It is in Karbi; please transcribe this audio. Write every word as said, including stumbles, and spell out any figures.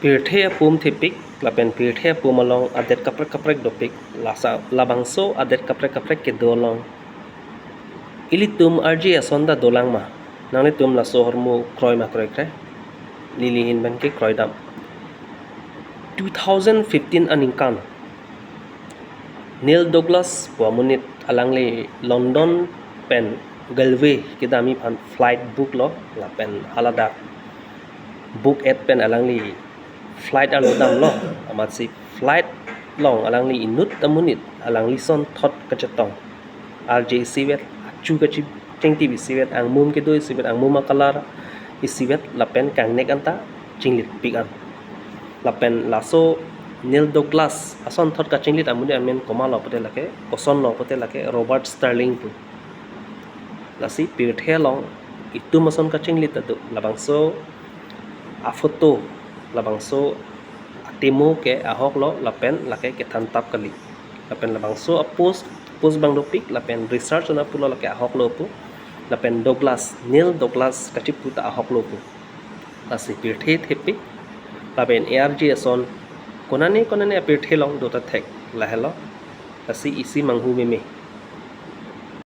Pirthe apum thepik, lapen pirthe apum along adet kaprek kaprek dopik, lasa labangso adet kaprek kaprek kedo along ilitum arje ason ta dolang ma? Nanglitum laso ahormu kroi ma kroikre? Neli ahin abangke kroidam. Two thousand fifteen aningkan Neil Douglas pu amonit alangli London pen Galway kedam aphan flight book lo, lapen haladak book et pen alangli flight arlo damlo. Amatsi flight along alangli inut amonit alangli asonthot kachetong, arje isivet, achu kachingtip isivet, angmum kedo isivet, angmum a-colour isivet, lapen kangnek anta chinglitpik an. Lapen laso Neil Douglas asonthot kachinglit amonit amen komatlo pulote lake, kosonlo pulote lake Robert Stirling pu. Lasi pirthe along itum ason kachinglit ta do, labangso aphoto, labangso atemo ke ahoklo, lapen lake kethan tap kali. Lapen labangso a-post, post abang dopik, lapen research anapulo lake ahoklo pu. Lapen Douglas, Neil Douglas kachipu ta ahoklo pu. Lasi pirthe thepik, lapen arje ason konane konane apirthe along do ta thek, lahelo. Lasi isi manghu meme.